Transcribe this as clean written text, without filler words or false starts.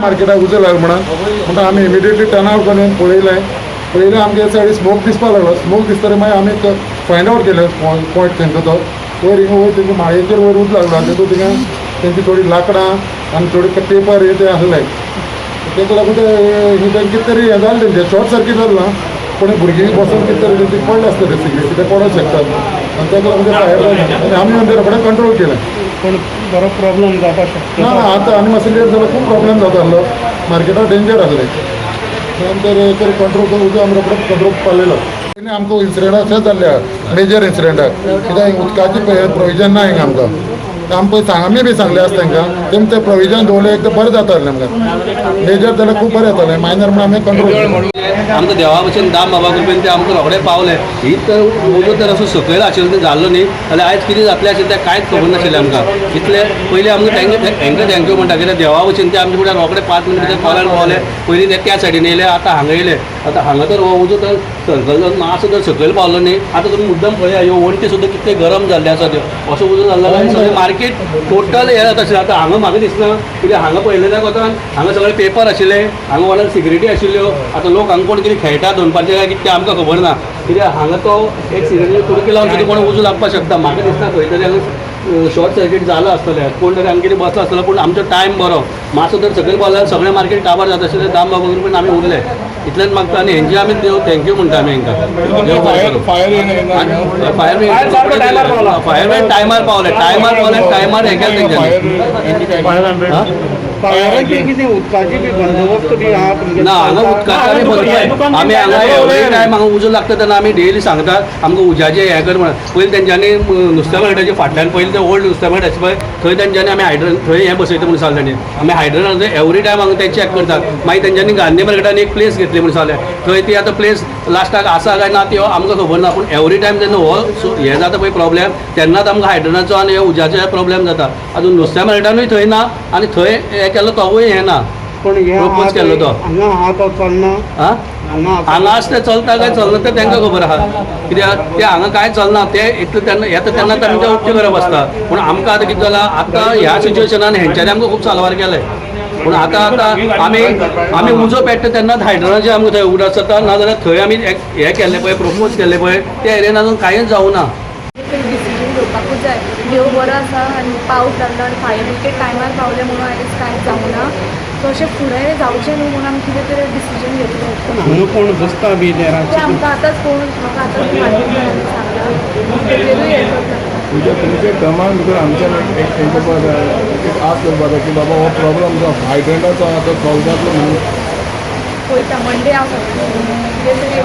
मार्केटाक उजो लागलो म्हणून. म्हणटा आमी इमिडिएटली टर्न आवट करून पळयलें. पयलें आमगे सायडी स्मोक दिसपाक लागलो. स्मोक दिसतरी मागीर आमी फायंड आवट केलें पॉयंट तेंचो तो. वयर हिंगा वयर तेंच्या माळयेचेर वयर उजो लागलो. तेतून थिंगा तेंची थोडी लांकडां आनी थोडे पेपर हे ते आसले. तेका लागून ते हे तेंकां कितें तरी हें जालें, तेंचें शॉर्ट सर्कीट जालें ना, पूण भुरगीं बसून कितें तरी तेंची पडलें आसतलें, सिगरेट कितें पडोंक शकतात आनी तेका लागून ते फायर जालें आनी आमी येवन ते रोखडें कंट्रोल केलें. पण बरो प्रॉब्लम जावपाक शकता. ना ना, आतां आनी मातशें लेट जाल्यार खूब प्रॉब्लेम जाता आसलो. मार्केटाक डेंजर आसलें. नंतर तरी कंट्रोल करून उदक आमी रोखडो कंट्रोल पावलेलो. आनी आमकां इन्सिडंट अशेंच जाल्ले आहा, मेजर इन्सिडंटाक. कित्याक उदकाची प्रोविजन ना हिंगा आमकां. आमी पळय सांग, आमी बी सांगलें आसा तांकां, तेमी ते प्रोविजन दवरलें एक तर बरें जाता आसलें आमकां. मेजर जाल्यार खूब बरें जातालें, मायनर म्हणून आमी कंट्रोल केलें. आमकां देवा भशेन, दाम बाबा कृपेन ते आमकां रोखडे पावले. ही तर उजो तर असो सकयल आशिल्लो ते जाल्लो न्ही जाल्यार आयज कितें जातलें आशिल्लें तें कांयच खबर नाशिल्लें आमकां. इतले पयलीं आमकां तेंकां हेंकां thank you म्हणटा, कित्याक देवा भशेन ते आमच्या फुड्यान रोखडे 5 मिनट भितर कॉलान पावले. पयलीं ते त्या सायडीन येयले, आतां हांगा येयले. आतां हांगा तर हो उजो तर सर्कल जावन मातसो तर सकयल पावलो न्ही. आतां तुमी मुद्दम पळया, ह्यो वण्टी सुद्दां कितले गरम जाल्ले आसा त्यो. असो उजो जाल्लो आनी सगळें मार्केट टोटल हें जाता आशिल्लें. आतां हांगा म्हाका दिसना, कित्याक हांगा पळयलेल्या कोतान हांगा सगळे पेपर आशिल्ले, हांगा वडान सिगरेटी आशिल्ल्यो. आतां लोक हांगा कोण कितें खेळटा दनपारचे काय कितें तें आमकां खबर ना. कित्याक हांगा तो एक सिगरेटी कुडकी लावन सुद्दां कोण उजो लागपाक शकता. म्हाका दिसता खंय तरी हांगा शॉर्ट सर्कीट जालां आसतलें, कोण तरी हांगा कितें बसलो आसतलो. पूण आमचो टायम बरो, मातसो तर सकयल पावलो जाल्यार सगळें मार्केट काबार जाता आशिल्लें. दाम बाबा करून आमी उरले, इतलेंच मागता. आनी हेंचे आमी देव thank you म्हणटा आमी हेंकां. देव बरें करूं. फायर फायरमॅन, फायरमॅन टायमार पावले, टायमार पावले, टायमार हें केलें तेंच्यांनी. हा? फायराची कितें उदकाची बी बंदोबस्त बी आहा तुमगे? ना, हांगा उदकाचो आमी भरपूर. आमी हांगा एवरी टायम हांगा उजो लागता तेन्ना आमी डेली सांगतात आमकां उज्याचें हें कर म्हणून. पयलीं तेंच्यांनी नुस्त्या मार्केटाच्या फाटल्यान, पयलीं ते ओल्ड नुस्त्या मार्केट आशिल्लें पळय, थंय तेंच्यांनी आमी हायड्रन थंय हें बसयता म्हणून सांगलें तेणी. आमी हायड्रन एवरी टायम हांगा ते चॅक करतात. मागीर तेंच्यांनी गांधी मार्केटान एक प्लेस घेतली म्हणून सांगलें. थंय ती आतां प्लेस लास्टाक आसा काय ना ती आमकां खबर ना. पूण एवरी टायम जेन्ना हो हें जाता पळय प्रॉब्लेम, तेन्नाच आमकां हायड्रनाचो आनी उज्याचो प्रॉब्लेम जाता. अजून नुस्त्या मार्केटानूय थंय ना आनी थंय हें केल्लो तोवूय हें ना. पण हे propose केल्लो तो. हांगा आहा तो चलना? आं. हांगा हांगा आसा तें चलता काय चलना तें तांकां खबर आहा. कित्याक ते हांगा कांय चलना ते इतलें तेन्ना येता तेन्ना तांकां उपचार करप आसता. पूण आमकां आतां कितें जालां, आतां ह्या सिच्युएशनान हेंच्यांनी आमकां खूब साल्वार केलें. पूण आतां आतां आमी आमी उजो पेट्टा तेन्नाच हायड्रनाचें आमकां थंय उगडास जाता. नाजाल्यार थंय आमी हें केल्लें पळय, प्रपोज केल्लें पळय, त्या एरियेन अजून कांयच जावं ना. डिसिजन घेवपाकूच जाय. देव बरो आसा आनी पावस लागलो आनी फायर ब्रिगेड टायमार पावले म्हणून आयज कांयच जावना. सो अशें फुडें जावचें न्हू म्हणून आमी कितें तरी डिसिजन घेतलें. पण हांगा कोण बसता बी ते तें रातचे? आमकां आतांच कोण, म्हाका आतांच मार्केटवाल्यांनी सांगलां, तेजेरूय हें करता. तुज्या तुमच्या टर्मान भितर आमच्यान एक एक एक एक आस दवरपा जाय की बाबा हो प्रॉब्लम जो हायड्रंटाचो आहा तो सॉल्व जातलो म्हणून. पळयता, मंडे हांव सगळें कितें तरी